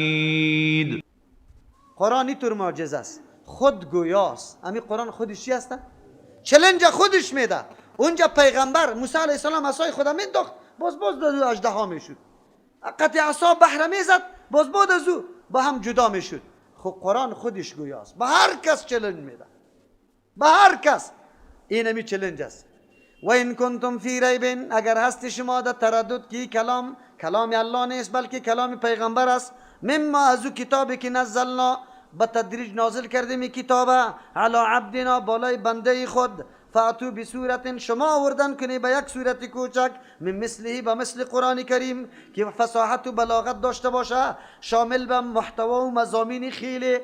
حمید. قرآن اینطور معجزه است، خود گویاست. همین قرآن خودش چی هست؟ challenge خودش میده. اونجا پیغمبر موسی علیه السلام عصای خدا مینداخت، باز باز دو اژدها میشد. قطع عصا بحر میزد، باز بعد از او با هم جدا میشد. خب قرآن خودش گویاست، به هر کس challenge میده، به هر کس. این همی challenge است. و ان کنتم فی ریب، اگر هست شما در تردد که کلام کلام الله نیست بلکه کلام پیغمبر است، مما از او کتابی که نزلنا به تدریج نازل کردیم کتاب، علی عبدنا بالای بنده خود، فأتوا بسورة شما آوردن کنی به یک سورت کوچک، من مثله به مثل قرآن کریم که فصاحت و بلاغت داشته باشه، شامل به محتوا و مضامین خیلی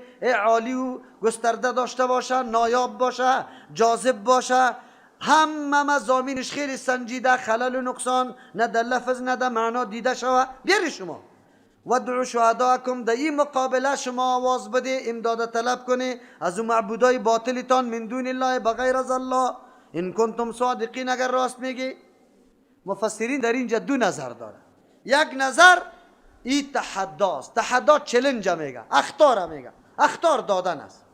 عالی و گسترده داشته باشه، نایاب باشه، جاذب باشه، همه مضامینش خیلی سنجیده، خلل و نقصان نه در لفظ نه در معنا دیده شوه. بیاری شما وادعوا شهداءکم، در این مقابله شما آواز بده، امداد طلب کنی از اون معبودای باطلتان، من دون الله بغیر از الله، ان کنتم صادقین اگر راست میگی. مفسرین در اینجا دو نظر داره. یک نظر ای تحداست، تحدا challenge میگه، اخطار میگه، اخطار دادن است.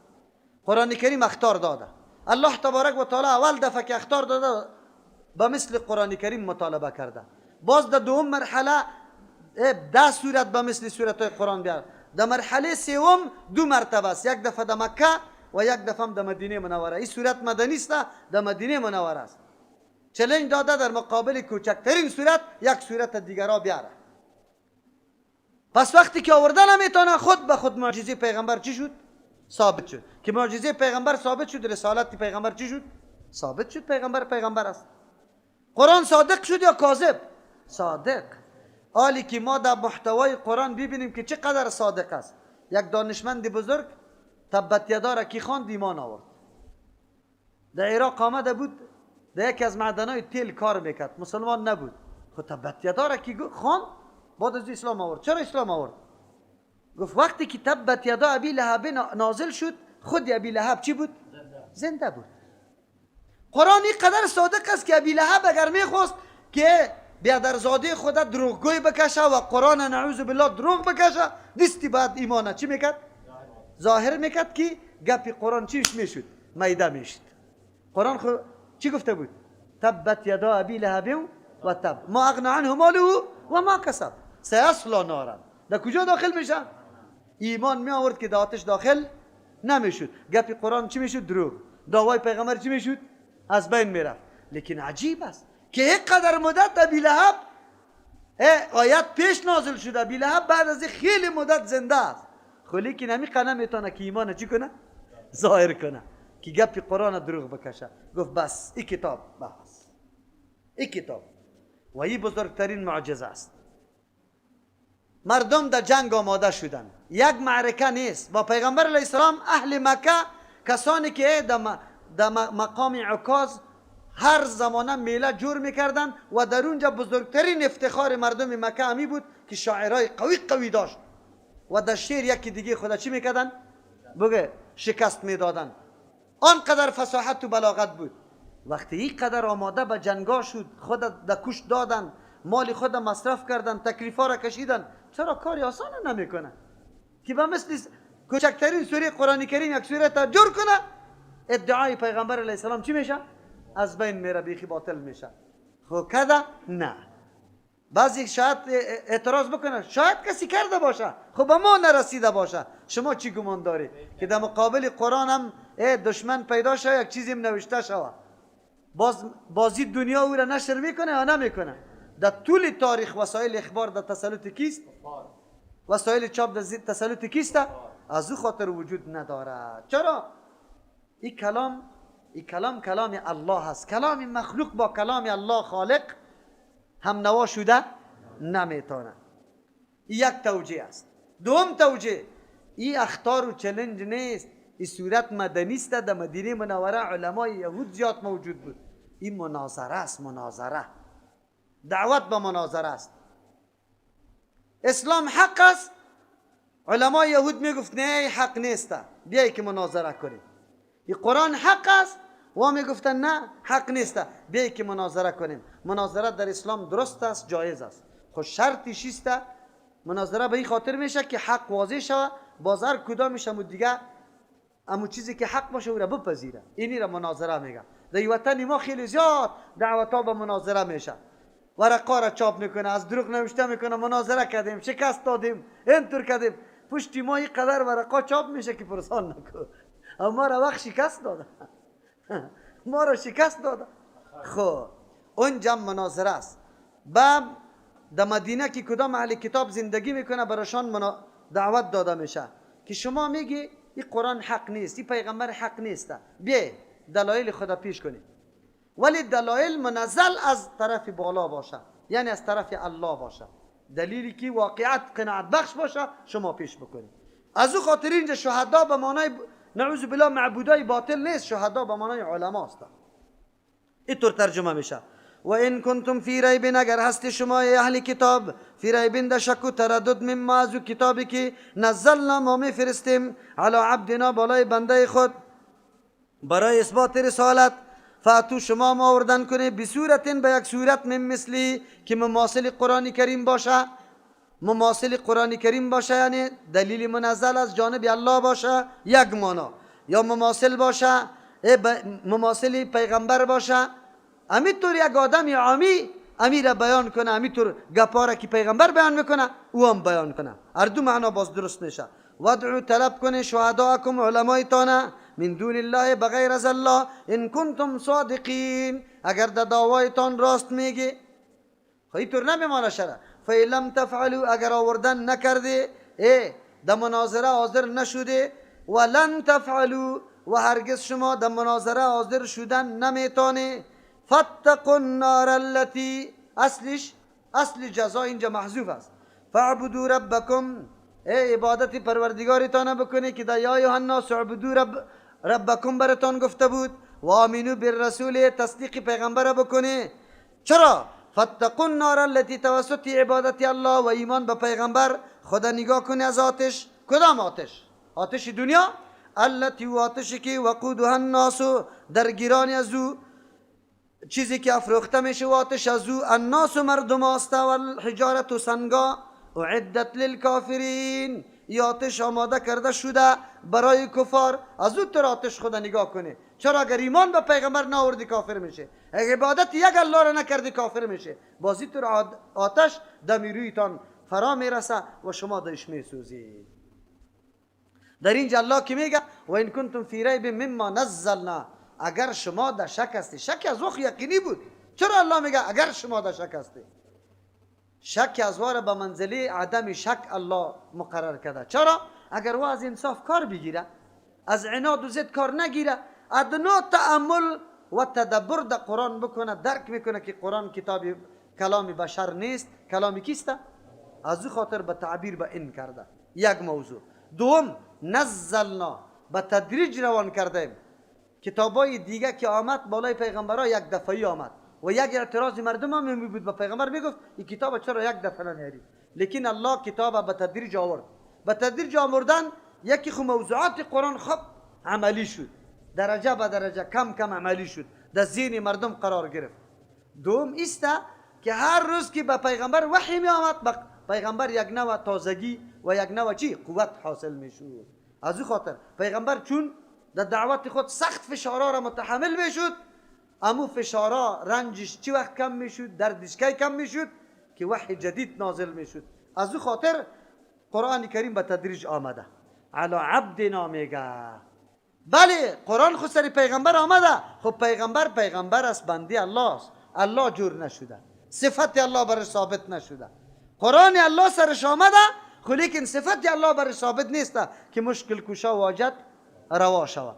قرآن کریم اخطار داده. الله تبارک و تعالی اول دفعه که اخطار داده به مثل قرآن کریم مطالبه کرده. باز در دوم مرحله 10 سورت به مثل سورت های قرآن بیار. در مرحله سوم دو مرتبه است، یک دفعه در مکه و یک دفعه هم در مدینه منوره. این سورت مدنی است، در مدینه منوره است. challenge داده در مقابل کوچکترین سورت یک سورت دیگر بیاره. پس وقتی که آورده نمیتونه، خود به خود معجزه پیغمبر چی شد؟ ثابت شد. که معجزه پیغمبر ثابت شد، رسالت پیغمبر چی شد؟ ثابت شد. پیغمبر پیغمبر است. قرآن صادق شد یا کاذب؟ صادق. حالی که ما در محتوای قرآن ببینیم که چقدر صادق است. یک دانشمند بزرگ تبت یدا را کی خواند ایمان آورد. در عراق آمده بود، در یکی از معدنای تیل کار میکرد، مسلمان نبود. خب تبت یدا را کی خواند بعد از اسلام آورد. چرا اسلام آورد؟ گفت وقتی که تبت یدا ابی لهب نازل شد، خود ابی لهب چی بود؟ زنده بود. قرآن اینقدر صادق است که ابی لهب اگر میخواست که بیادرزاده خود دروغگوی بکشه و قرآن نعوذ بالله دروغ بکشه، دستی بعد ایمان چی میکرد؟ ظاهر میکرد که گپی قرآن چیش میشد؟ میده میشد. قرآن خو چی گفته بود؟ تبت یدا ابی لهب و تب ما اغنی عنه ماله و ما کسب سیصلی نارا. در کجا داخل میشه؟ ایمان می آورد که در آتش داخل نمیشد. گپی قرآن چی میشد؟ دروغ. دعوای پیغمبر چی میشد؟ از بین میرفت. لیکن عجیب است که یک قدر مدت ابی لهب آیت پیش نازل شده، ابی لهب بعد از خیلی مدت زنده است. خو لیکن همی قنه میتونه که ایمان چی کنه؟ ظاهر کنه که گپی قرآن دروغ بکشه. گفت بس این کتاب، بس این کتاب و این بزرگترین معجزه است. مردم در جنگ آماده شدن، یک معرکه نیست با پیغمبر علیه السلام. اهل مکه کسانی که در مقام عکاظ هر زمانه میله جور میکردن و در اونجا بزرگترین افتخار مردم مکه همی بود که شاعرای قوی قوی داشت و در شعر یکی دیگه خدا چی میکردن؟ بگه شکست میدادن. آنقدر فصاحت و بلاغت بود. وقتی این قدر آماده به جنگا شد، خود در کش دادن، مال خود مصرف کردن، تکلیفا را کشیدن، چرا کاری آسان نمیکنه که به مثل کوچکترین سوره قرآن کریم یک سوره تا جور کنه، ادعای پیغمبر علیه السلام چی میشه؟ از بین میره، بیخی باطل میشه. خب کده نه، بعضی شاید اعتراض بکنه، شاید کسی کرده باشه، خب به ما نرسیده باشه. شما چی گمان داری که در مقابل قرآن هم دشمن پیدا شه، یک چیزی نوشته شوه، باز بازی دنیا او را نشر میکنه یا نمیکنه؟ در طول تاریخ وسایل اخبار در تسلط کیست؟ وسایل چاپ در تسلط کیست؟ از او خاطر وجود نداره. چرا؟ این کلام، این کلام کلام الله است. کلام مخلوق با کلام الله خالق هم نوا شده نمیتونه. یک توجیه است. دوم توجیه، این اخطار و challenge نیست، این سورت مدنی است. در مدینه منوره علمای یهود زیاد موجود بود. این مناظره است، مناظره، دعوت به مناظره است. اسلام حق است. علمای یهود میگفت نه حق نیست، بیای که مناظره کنیم. این قرآن حق است و میگفتن نه حق نیست، بیای که مناظره کنیم. مناظره در اسلام درست است، جایز است. خب شرطش است مناظره به این خاطر میشه که حق واضح شوه، باز هر کدامش همو دیگه امو چیزی که حق باشه او را بپذیره. اینی را مناظره میگه. در وطن ما خیلی زیاد دعوت ها به مناظره میشه، ورقا را چاپ میکنه، از دروغ نوشته میکنه، مناظره کردیم، شکست دادیم، اینطور کردیم. پشت ما اینقدر ورقا چاپ میشه که پرسان نکن. ما را وقت شکست داده، ما را شکست داده. خب اونجا مناظره است. بعد در مدینه که کدام اهل کتاب زندگی میکنه براشان دعوت داده میشه که شما میگی این قرآن حق نیست، این پیغمبر حق نیست، بیا دلایل خدا پیش کنید، ولی دلایل منزل از طرف بالا باشه، یعنی از طرف الله باشه، دلیلی که واقعیت قناعت بخش باشه شما پیش بکنید. از او خاطر اینجا شهدا به معنای نعوذ بالله معبودای باطل نیست، شهدا به معنای علما است. اینطور ترجمه میشه. و ان کنتم فی ریب، اگر هست شما اهل کتاب، فی ریب در شک و تردد، مما از او کتابی که نزلنا ما میفرستیم، علی عبدنا بالای بنده خود برای اثبات رسالت، فاتو شما ما آوردن کنه بصورت به یک صورت من مثلی که مماثل قرآن کریم باشه، مماثل قرآن کریم باشه، یعنی دلیل منزل از جانب الله باشه یک معنا، یا مماثل باشه، مماثل پیغمبر باشه. همینطور یک آدم عامی امیر بیان کنه، همینطور گپاره که پیغمبر بیان میکنه او هم بیان کنه، هر دو معنا باز درست میشه. وادعو طلب کنه شهداءکم علمایتان من دون الله بغیر از الله ان کنتم صادقین، اگر در دعوایتان راست میگی. خب اینطور نمیمانه شره. فإن لم تفعلوا، اگر آوردن نکردی، ای در مناظره حاضر نشده، ولن تفعلوا، و هرگز شما در مناظره حاضر شدن نمیتونه، فاتقوا النار التي، اصلش اصل جزا اینجا محذوف است، فاعبدوا ربکم، ای عبادت پروردگارتان بکنی که در یا ایها الناس اعبدوا ربکم براتان گفته بود، و آمنوا بالرسول، تصدیق پیغمبر بکنی. چرا؟ فاتقوا النار التي، توسط عبادت الله و ایمان به پیغمبر خدا نگاه کنی از آتش. کدام آتش؟ آتش دنیا، التي و آتشی که وقودها الناس، درگیران از او چیزی که افروخته میشه و آتش از او الناس مردم است، و الحجارت و سنگا، اعدت للکافرین، ای آتش آماده کرده شده برای کفار. از او تر آتش خدا نگاه کنه. چرا؟ اگر ایمان به پیغمبر ناوردی کافر میشه، اگر عبادت یک الله را نکردی کافر میشه، بازی تر آتش دمیرویتان فرا میرسه و شما دش میسوزید. در اینجا الله که میگه و ان کنتم فی ریب مما نزلنا، اگر شما در شک هستی، شک از وقت یقینی بود. چرا الله میگه اگر شما در شک هستی؟ شک از واره به منزله عدم شک الله مقرر کرده. چرا؟ اگر او از انصاف کار بگیره، از عناد و ضد کار نگیره، ادنا تأمل و تدبر در قرآن بکنه، درک میکنه که قرآن کتاب کلام بشر نیست، کلام کیست؟ از او خاطر به تعبیر به این کرده. یک موضوع. دوم، نزلنا به تدریج روان کردیم. کتابای دیگه که آمد بالای پیغمبرها یک دفعی آمد و یک اعتراض مردم هم می بود، به پیغمبر میگفت این کتاب چرا یک دفعه نمیاری؟ لیکن الله کتاب به تدریج آورد. به تدریج آوردن یکی خو موضوعات قرآن خب عملی شد، درجه به درجه کم کم عملی شد، در ذهن مردم قرار گرفت. دوم ایسته که هر روز که به پیغمبر وحی می آمد، به پیغمبر یک نوع تازگی و یک نوع چی قوت حاصل میشد. از او خاطر پیغمبر چون در دعوت خود سخت فشارا را متحمل میشد، امو فشارا رنجش چی وقت کم میشد، دردش کی کم میشد که وحی جدید نازل میشد. از او خاطر قرآن کریم به تدریج آمده. علی عبدنا میگه، بله قرآن خود سر پیغمبر آمده، خب پیغمبر پیغمبر است، بندی الله است، الله جور نشده، صفت الله برش ثابت نشده. قرآن الله سرش آمده، خب لیکن صفت الله برش ثابت نیست که مشکل کشا واجد روا شود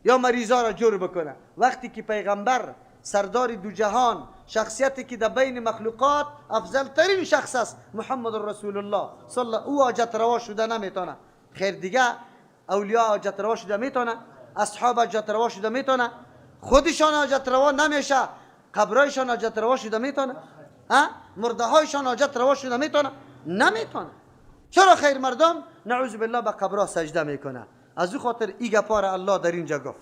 یا مریضا را جور بکنه. وقتی که پیغمبر سردار دو جهان، شخصیتی که در بین مخلوقات افضل ترین شخص است، محمد رسول الله صلی الله، او حاجت روا شده نمیتونه. خیر دیگه اولیاء حاجت روا شده میتونه، اصحاب حاجت روا شده میتونه، خودشان حاجت روا نمیشه، قبرایشان حاجت روا شده میتونه، مرده هایشان حاجت روا شده میتونه؟ نمیتونه. چرا خیر مردم نعوذ بالله به قبرها سجده میکنه؟ از او خاطر ای گپا را الله در اینجا گفت.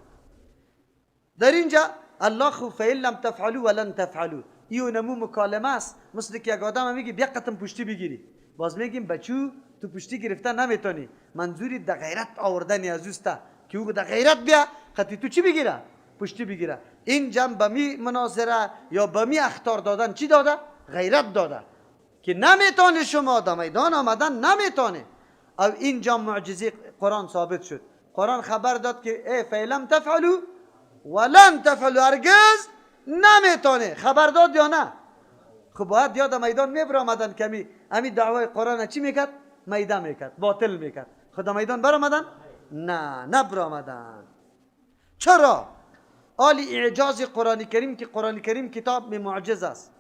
در اینجا الله خو فإن لم تفعلوا ولن تفعلوا، ایو نمو مکالمه است، مثل که یک آدم میگه بیا قطم پشتی بگیری، باز میگیم بچو تو پشتی گرفته نمیتونی، منظوری در غیرت آوردن از اوسته که او در غیرت بیا خطی تو چی بگیره؟ پشتی بگیره. این جنب به می مناظره یا به می اخطار دادن چی داده؟ غیرت داده که نمیتونه شما در میدان آمدن نمیتونه. او اینجا معجزه قرآن ثابت شد. قرآن خبر داد که ای فعلم تفعلوا ولن تفعلوا، هرگز نمیتونه. خبر داد یا نه؟ خب باید یاد میدان میبر آمدن کمی امی دعوای قرآن چی میکرد؟ میده میکرد، باطل میکرد. خدا میدان بر آمدن؟ نه، نبر آمدن. چرا؟ آلی اعجاز قرآن کریم که قرآن کریم کتاب معجز است،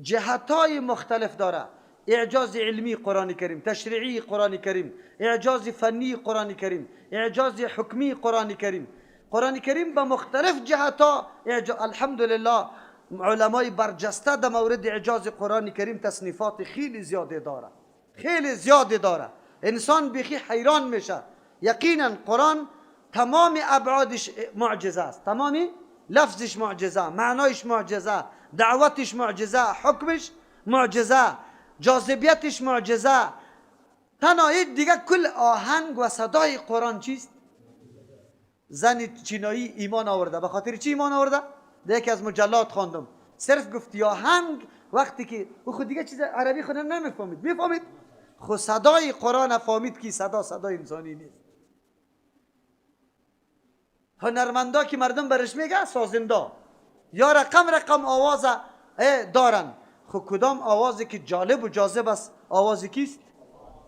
جهتای مختلف داره. اعجاز علمی قرآن کریم، تشریعی قرآن کریم، اعجاز فنی قرآن کریم، اعجاز حکمی قرآن کریم. قرآن کریم به مختلف جهتا الحمدلله علمای برجسته در مورد اعجاز قرآن کریم تصنیفات خیلی زیاده داره، خیلی زیاده داره. انسان بیخی حیران میشه. یقینا قرآن تمام ابعادش معجزه است، تمام لفظش معجزه، معنایش معجزه، دعوتش معجزه، حکمش معجزه، جاذبیتش معجزه. تنها دیگه کل آهنگ و صدای قرآن چیست؟ زن چینایی ایمان آورده. به خاطر چی ایمان آورده؟ در یکی از مجلات خواندم، صرف گفت آهنگ وقتی که او خود دیگه چیز عربی خود نمیفهمید، میفهمید خو صدای قرآن فهمید که صدا صدای انسانی نیست. هنرمندا که مردم برش میگه سازنده یا رقم رقم آواز دارن، خو کدام آوازی که جالب و جاذب است آواز کیست؟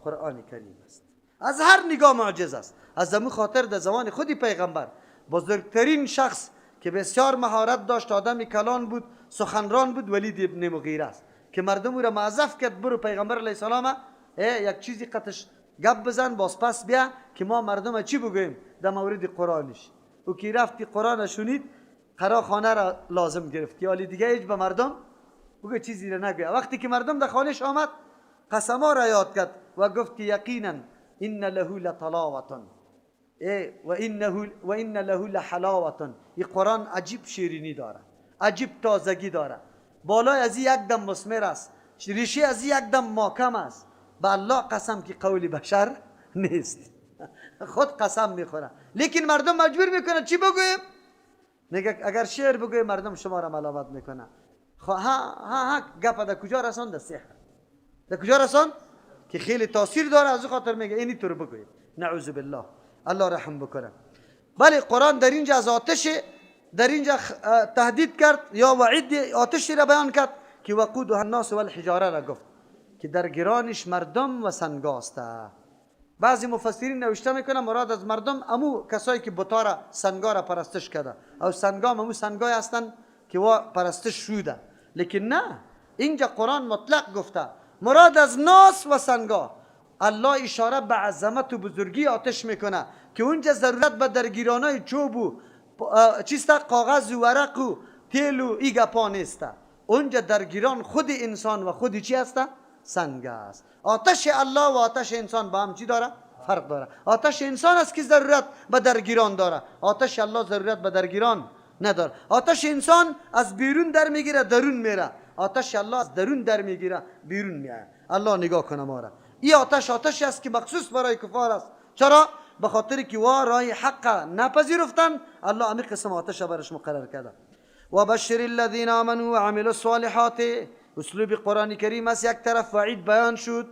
قرآن کریم است. از هر نگاه معجز است. از همون خاطر در زمان خودی پیغمبر بزرگترین شخص که بسیار مهارت داشت، آدم کلان بود، سخنران بود، ولید ابن مغیره است که مردم او را معذف کرد برو پیغمبر علیه السلام یک چیزی قطش گپ بزن باز پس بیا که ما مردم چی بگوییم در مورد قرآنش. او که رفتی قرآن شنید قرا خانه را لازم گرفت که حالی دیگه هیچ به مردم بگه چیزی را نگویه. وقتی که مردم در خانهش آمد قسما را یاد کرد و گفت که یقینا ان له لطلاوة و ان له لحلاوة. این قرآن عجیب شیرینی داره، عجیب تازگی داره، بالای از یک دم مثمر است، ریشه از یک دم ماکم است. به الله قسم که قول بشر نیست. خود قسم میخوره، لیکن مردم مجبور میکنه چی بگویم؟ میگه اگر شعر بگویم مردم شما را ملامت میکنه. ها ها ها گپ در کجا رساند؟ در سحر. در کجا رساند؟ که خیلی تاثیر داره، از خاطر میگه اینی تو رو بگویم. نعوذ بالله، الله رحم بکنه. بله قرآن در اینجا از آتش در اینجا تهدید کرد یا وعید آتشی را بیان کرد که وقودها الناس والحجاره را گفت که در گرانش مردم و سنگاست. بعضی مفسرین نوشته میکنه مراد از مردم امو کسایی که بتا را سنگا را پرستش کرده او سنگا امو سنگای هستن که وا پرستش شده، لیکن نه، اینجا قرآن مطلق گفته مراد از ناس و سنگا. الله اشاره به عظمت و بزرگی آتش میکنه که اونجا ضرورت به درگیرانای چوب و چیست کاغذ و ورق و تیل و ای گپا نیست. اونجا درگیران خود انسان و خود چی هست؟ سنگ است. آتش الله و آتش انسان با هم چی داره؟ فرق داره. آتش انسان است که ضرورت به درگیران داره، آتش الله ضرورت به درگیران نداره. آتش انسان از بیرون در میگیره درون میره، آتش الله از درون در میگیره بیرون میاد. الله نگاه کنه ما را. این آتش آتش است که مخصوص برای کفار است. چرا؟ به خاطر که وا رای حق نپذیرفتن، الله امی قسم آتش برش مقرر کرده. و بشر الذین آمنوا و عملوا الصالحات. اسلوب قرآن کریم است، یک طرف وعید بیان شد،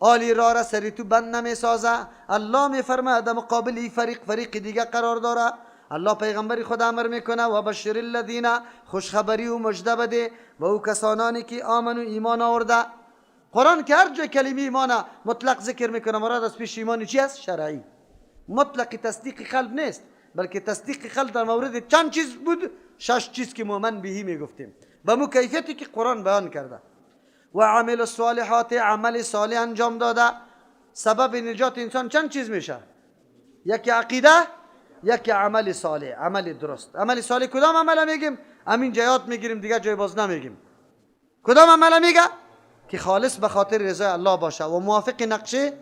آلی را را سری تو بند نمی سازه. الله می فرماید در مقابل این فریق فریق دیگه قرار داره. الله پیغمبر خود امر میکنه و بشر الذین، خوشخبری و مژده بده به او کسانانی که آمنو ایمان آورده. قرآن که هر جای کلمه ایمان مطلق ذکر میکنه مراد از پیش ایمان چی است؟ شرعی. مطلق تصدیق قلب نیست، بلکه تصدیق قلب در مورد چند چیز بود، شش چیز که مؤمن بهی میگفتیم به مو کیفیتی که قرآن بیان کرده. و عمل الصالحات، عمل صالح انجام داده. سبب نجات انسان چند چیز میشه؟ یکی عقیده، یکی عمل صالح، عمل درست. عمل صالح کدام عمل میگیم؟ همین جایات میگیریم دیگه جای باز نمیگیم. کدام عمل میگه؟ که خالص به خاطر رضای الله باشه و موافق نقشه.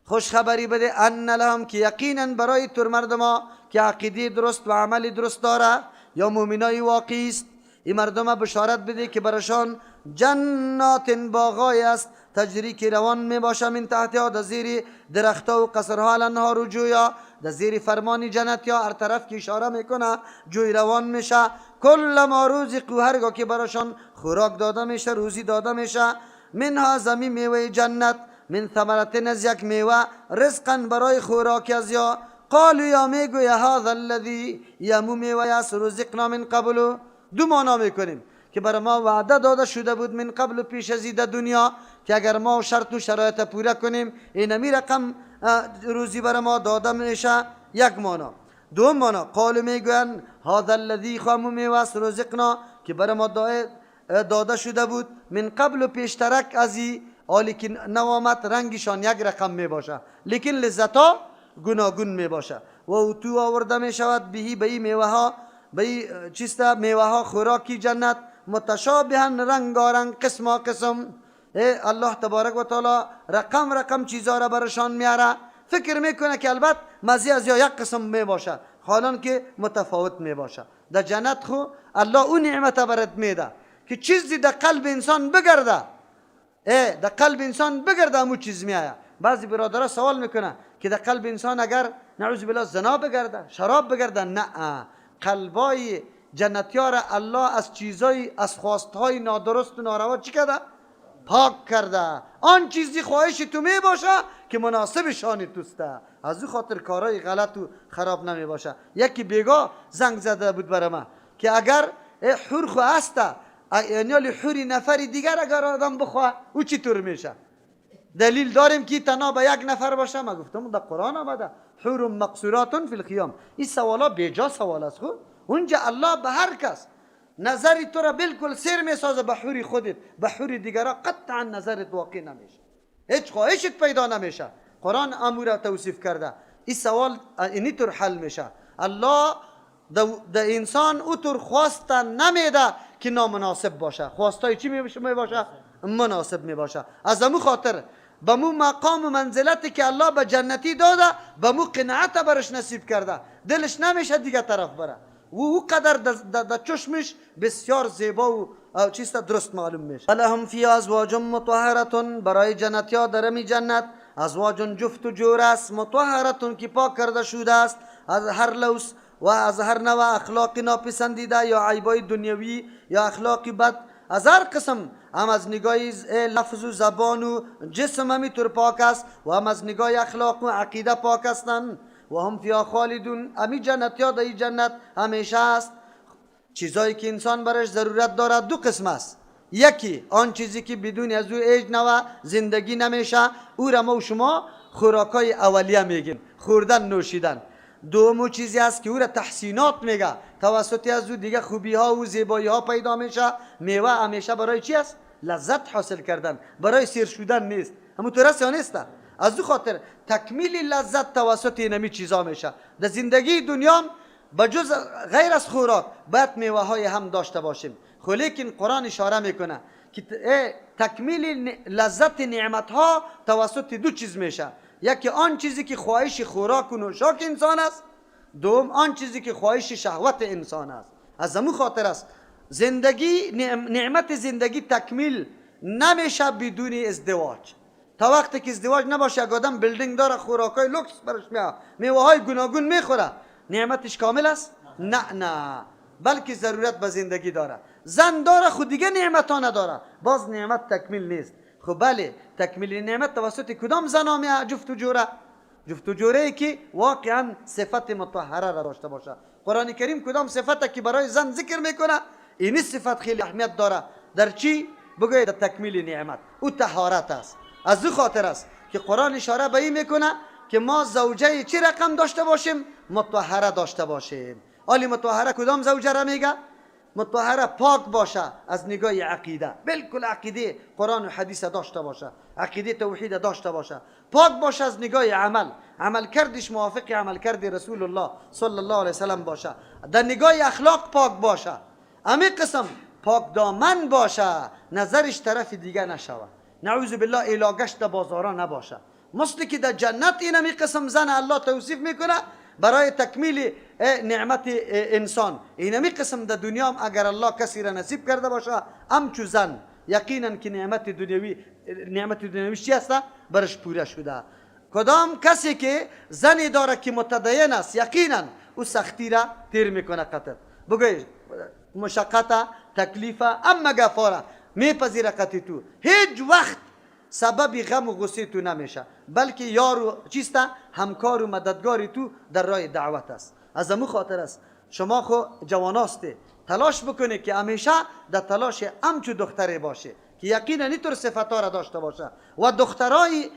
خوشخبری بده ان لهم، که یقینا برای تر مردما که عقیده درست و عمل درست داره یا مؤمنای واقعی است، این مردم بشارت بده که برشان جنات باغای است، تجری که روان می باشه، من تحتها در زیر درختها و قصرها، الانهار و جویا، در زیر فرمان جنت یا هر طرف که اشاره میکنه جوی روان میشه. کلما رزقوا، هرگاه که براشان خوراک داده میشه، روزی داده میشه، منها زمین میوه جنت، من ثمرت از یک میوه، رزقا برای خوراک از یا، قالوا یا میگویه هذا الذی یمو میوه است رزقنا من قبل. دو معنا میکنیم که برای ما وعده داده شده بود من قبل پیش از در دنیا که اگر ما شرط و شرایط پوره کنیم اینمی رقم روزی برای ما داده میشه، یک معنا. دوم معنا قالوا میگوین هذا الذی خامو میوه است رزقنا که برای ما داده شده بود من قبل پیشترک از حالی که نوامت، رنگشان یک رقم می باشه لیکن لذتا گوناگون می باشه. و اتو آورده می شود بهی به این میوه ها، به این چیست میوه ها خوراکی جنت، متشابها رنگارنگ، قسم قسم. الله تبارک و تعالی رقم رقم چیزا را برشان میاره، فکر میکنه که البته مزی از یا یک قسم می باشه، حالان که متفاوت می باشه. در جنت خو الله او نعمت برات میده که چیزی در قلب انسان بگرده، در قلب انسان بگرده امو چیز میآید. بعضی برادرها سوال میکنه که در قلب انسان اگر نعوذ بالله زنا بگرده، شراب بگرده، نه، قلبای جنتیار الله از چیزای از خواستهای نادرست و ناروا چی کرده؟ پاک کرده. آن چیزی خواهش تو می باشه که مناسب شان توسته، از او خاطر کارهای غلط و خراب نمی باشه. یکی بیگا زنگ زده بود برای ما که اگر حور خو هسته، یعنی حوری نفری دیگر اگر آدم بخواه او چطور میشه؟ دلیل داریم که تنها به یک نفر باشه؟ ما گفتم در قرآن آمده حور مقصورات فی الخیام. این سوالا بیجا سوال است. خو اونجا الله به هر کس نظری تو را بالکل سیر میسازه به حوری خودت، به حوری دیگرا قطعا نظرت واقع نمیشه، هیچ خواهشت پیدا نمیشه. قرآن امور توصیف کرده. این سوال اینی طور حل میشه. الله د انسان او طور خواست نمیده که نامناسب باشه، خواستای چی می باشه؟ مناسب می باشه. از امو خاطر به مو مقام و منزلتی که الله به جنتی داده، به مو قناعت برش نصیب کرده، دلش نمیشه دیگه طرف بره و او قدر د چشمش بسیار زیبا و چیست درست معلوم میشه. ولهم فی ازواج مطهره، برای جنتی ها در می جنت ازواج جفت و جور است، مطهره که پاک کرده شده است از هر لوس و از هر نوع اخلاق ناپسندیده یا عیبای دنیوی یا اخلاق بد، از هر قسم، هم از نگاه لفظ و زبان و جسم همی طور پاک است و هم از نگاه اخلاق و عقیده پاک هستند. و هم فیها خالدون، امی جنت یا در جنت همیشه است. چیزایی که انسان برش ضرورت دارد دو قسم است. یکی آن چیزی که بدون از او هیچ نوع زندگی نمیشه، او را ما و شما خوراکای اولیه میگیم، خوردن نوشیدن. دومو چیزی است که او را تحسینات میگه، توسط از او دیگه خوبی ها و زیبایی ها پیدا میشه. میوه همیشه برای چی است؟ لذت حاصل کردن، برای سیر شدن نیست. همونطور است یا نیست؟ از او خاطر تکمیل لذت توسط اینمی چیزا میشه. در زندگی دنیا بجز غیر از خوراک باید میوه های هم داشته باشیم. خو لیکن قرآن اشاره میکنه که تکمیل لذت نعمت ها توسط دو چیز میشه. یکی آن چیزی که خواهش خوراک و نوشاک انسان است، دوم آن چیزی که خواهش شهوت انسان است. از امو خاطر است زندگی نعمت زندگی تکمیل نمیشه بدون ازدواج. تا وقتی که ازدواج نباشه، اگه آدم building داره، خوراکای لوکس برش میاد، میوه های گوناگون میخوره، نعمتش کامل است؟ نه نه، بلکه ضرورت به زندگی داره. زن داره خود دیگه نعمت ها نداره، باز نعمت تکمیل نیست. خب بله، تکمیل نعمت توسط کدام زن میاد؟ جفت و جوره، جفت و جوره ای که واقعا صفت مطهره را داشته باشه. قرآن کریم کدام صفت که برای زن ذکر میکنه، این صفت خیلی اهمیت داره. در چی؟ بگوید در تکمیل نعمت، او طهارت است. از او خاطر است که قرآن اشاره به این میکنه که ما زوجه چی رقم داشته باشیم؟ مطهره داشته باشیم. آلی مطهره کدام زوجه را میگه؟ مطهره پاک باشه از نگاه عقیده، بالکل عقیده قرآن و حدیث داشته باشه، عقیده توحید داشته باشه، پاک باشه از نگاه عمل، عمل کردش موافق عمل کرد رسول الله صلی الله علیه وسلم باشه، در نگاه اخلاق پاک باشه، امی قسم پاک دامن باشه، نظرش طرف دیگه نشوه، نعوذ بالله الاگشت در بازارا نباشه. مثل که در جنت این امی قسم زن الله توصیف میکنه برای تکمیل نعمت انسان، اینمی قسم در دنیا هم اگر الله کسی را نصیب کرده باشه، همچو زن یقینا که نعمت دنیوی، نعمت دنیوی چی است؟ برش پوره شده. کدام کسی که زنی داره که متدین است، یقینا او سختی را تیر میکنه، قطع بگوی مشقت، تکلیف، اما گفاره میپذیره قطع تو، هیچ وقت سبب غم و غصه تو نمیشه، بلکه یار و چیست؟ همکار و مددگار تو در راه دعوت است. از امو خاطر است شما خو جواناسته، تلاش بکنه که همیشه در تلاش امچو دختره باشه که یقینا اینطور صفتا را داشته باشه، و دخترای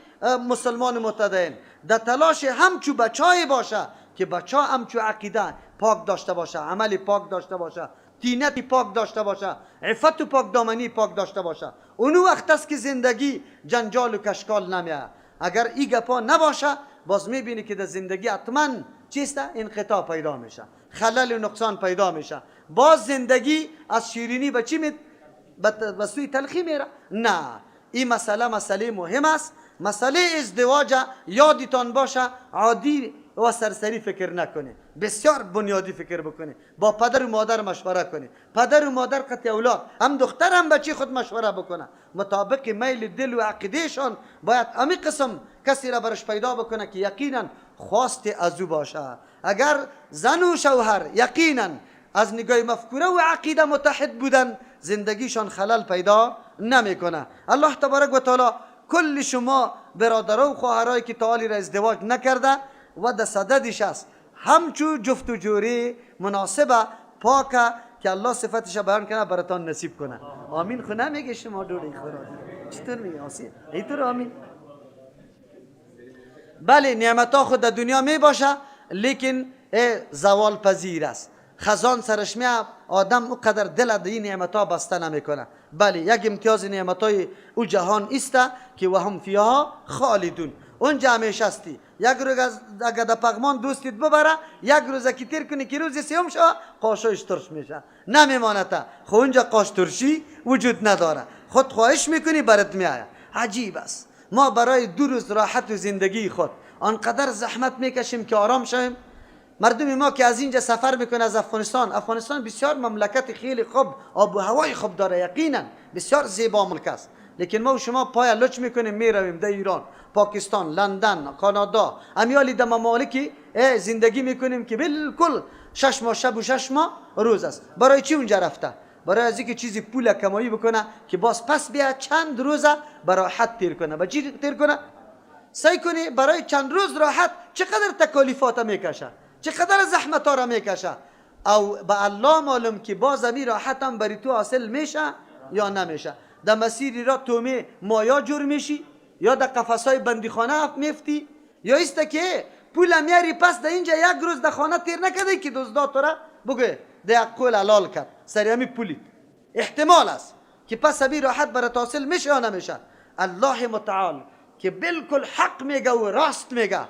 مسلمان متدین در تلاش همچو بچای باشه که بچا همچو عقیده پاک داشته باشه، عمل پاک داشته باشه، طینت پاک داشته باشه، عفت و پاک دامنی پاک داشته باشه. اونو وقت است که زندگی جنجال و کشکال نمیه. اگر ای گپا نباشه، باز میبینی که در زندگی حتما چیست؟ انقطاع پیدا میشه، خلل و نقصان پیدا میشه، باز زندگی از شیرینی به چی می به سوی تلخی میره. نه، این مسئله مسئله مهم است. مسئله ازدواج یادتان باشه، عادی و سرسری فکر نکنه، بسیار بنیادی فکر بکنه، با پدر و مادر مشوره کنه، پدر و مادر قطع اولاد هم دختر هم بچه خود مشوره بکنه، مطابق میل دل و عقیدهشان باید امی قسم کسی را برش پیدا بکنه که یقینا خواست از او باشه. اگر زن و شوهر یقینا از نگاه مفکوره و عقیده متحد بودن، زندگیشان خلل پیدا نمیکنه. الله تبارک و تعالی کل شما برادرها و خواهرایی که تا را ازدواج نکرده و در صددش است، همچو جفت و جوری مناسبه پاکه که الله صفتش بیان کنه براتان نصیب کنه. آمین. خو نمیگه شما دوری خدا چطور میگه آسیه ایطور آمین. بله، نعمت ها خود در دنیا می باشه، لیکن زوال پذیر است، خزان سرش می آدم او قدر دل در این نعمت ها بسته نمیکنه. بله، یک امتیاز نعمت های او جهان است که و هم فیها خالدون، اونجا همیشه هستی. یک روز اگر در پغمان دوستیت ببره، یک روز که تیر کنی که روز سیوم شوه قاشایش ترش میشه، نمیمانه تا خب اونجا قاش ترشی وجود نداره، خود خواهش میکنی برات میآید. عجیب است، ما برای دو روز راحت و زندگی خود آنقدر زحمت میکشیم که آرام شویم. مردم ما که از اینجا سفر میکنه از افغانستان، افغانستان بسیار مملکت خیلی خوب، آب و هوای خوب داره، یقینا بسیار زیبا ملک است، لیکن ما و شما پای لچ میکنیم میرویم در ایران، پاکستان، لندن، کانادا، امیالی در ممالکی زندگی میکنیم که بالکل 6 ماه شب و 6 ماه روز است. برای چی اونجا رفته؟ برای از اینکه چیزی پول کمایی بکنه که باز پس بیا چند روزه براحت تیر کنه. با چی تیر کنه؟ سعی کنی برای چند روز راحت چقدر تکالیفات میکشه، چقدر زحمت ها را میکشه، او به الله معلوم که باز امی راحت هم بری تو حاصل میشه یا نمیشه. در مسیری را تومه مایا جور میشی، یا در قفسای بندیخانه میفتی، یا ایست که پول میاری پس در اینجا یک روز در خانه تیر نکرده که دزدا تو را بگه در یک قول حلال کرد سری همی پولی. احتمال است که پس ابی راحت برات حاصل میشه یا نمیشه. الله متعال که بالکل حق میگه و راست میگه،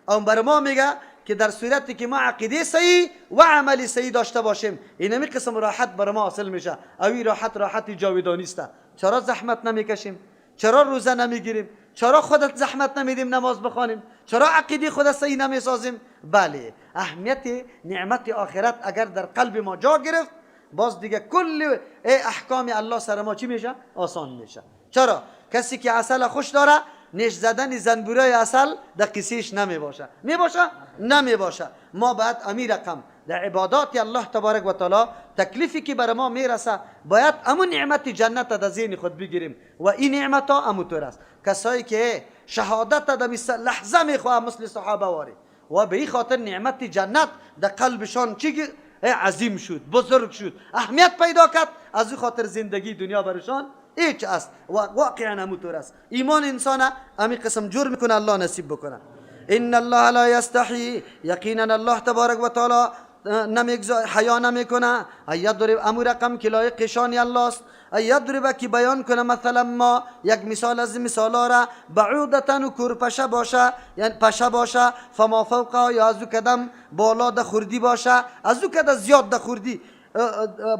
او بر ما میگه که در صورتی که ما عقیده صحیح و عمل صحیح داشته باشیم، اینمی قسم راحت بر ما حاصل میشه. او راحت راحت جاودانی است. چرا زحمت نمیکشیم؟ چرا روزه نمیگیریم؟ چرا خودت زحمت نمیدیم نماز بخوانیم؟ چرا عقیده خود صحیح نمیسازیم؟ بله، اهمیت نعمت آخرت اگر در قلب ما جا گرفت، باز دیگه کل احکام الله سر ما چی میشه؟ آسان میشه. چرا؟ کسی که عسل خوش داره، نیش زدن زنبورای عسل در قصیش نمی باشه. می باشه؟ نمی باشه. ما باید امی رقم در عبادات الله تبارک و تعالی تکلیفی که بر ما میرسه، باید امو نعمت جنت در ذهن خود بگیریم و این نعمت ها امو طور است. کسایی که شهادت در لحظه میخواه مثل صحابه واری و به این خاطر نعمت جنت در قلبشان چی عظیم شد، بزرگ شد، اهمیت پیدا کرد، از او خاطر زندگی دنیا برشان هیچ است و واقعا همونطور است. ایمان انسان امی قسم جور میکنه، الله نصیب بکنه. ان الله لا یستحی، یقینا الله تبارک و تعالی نمیگذار، حیا نمیکنه، ان یضرب، امو رقم که لایق شان الله است، ان یضرب که بیان کنه مثلا ما، یک مثال از مثالا را، بعوضة و کورپشه باشه، یعنی پشه باشه، فما فوقها، یا از او کدم بالا ده خوردی باشه، از او کده زیاد ده خوردی،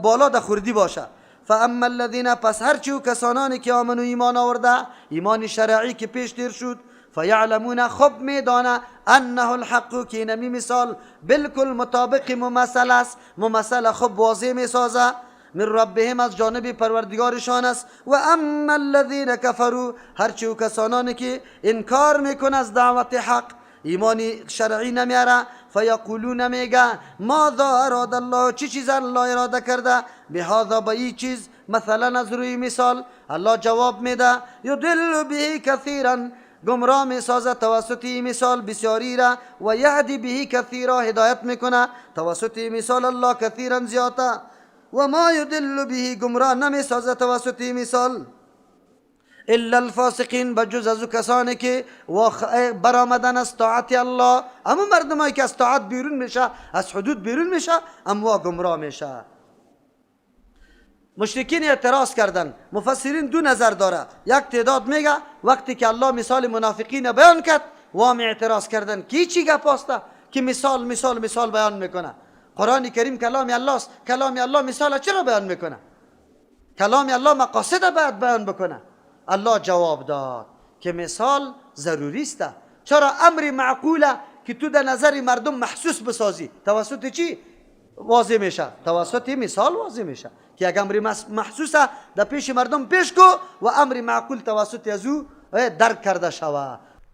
بالا ده خوردی باشه. فاما الذین، پس هرچی و کسانانی که آمنو ایمان آورده، ایمان شرعی که پیش تیر شد، فیعلمون خب میدانه، انه الحق که اینمی مثال بالکل مطابق ممثل است، ممثل خب واضح میسازه. من ربهم از جانب پروردگارشان است. و اما الذین کفروا، هرچی او کسانانی که انکار میکنه از دعوت حق، ایمانی شرعی نمیاره، فیقولون میگه ماذا اراد الله، چی چیز الله اراده کرده، بهذا به این چیز، مثلا از روی مثال. الله جواب میده یضل به کثیرا، گمراه میسازه توسط این مثال بسیاری را، و یهدی به کثیرا، هدایت میکنه توسط این مثال الله کثیرا زیاده. و ما یضل به، گمراه نمیسازه توسط این مثال الا الفاسقین، بجز از کسانی که برآمدن از طاعت الله. اما مردمایی که از طاعت بیرون میشه، از حدود بیرون میشه، اما گمراه میشه. مشرکین اعتراض کردن. مفسرین دو نظر داره. یک تعداد میگه وقتی که الله مثال منافقین بیان کرد، وام اعتراض کردن کی چی گپ است که مثال مثال مثال بیان میکنه. قرآن کریم کلام الله است، کلام الله مثال چرا بیان میکنه؟ کلام الله مقاصد باید بیان بکنه. الله جواب داد که مثال ضروری است. چرا؟ امر معقوله که تو در نظر مردم محسوس بسازی توسط چی واضح میشه؟ توسط مثال واضح میشه که یک امر محسوسه در پیش مردم پیش کو و امر معقول توسط از او درک کرده شوه.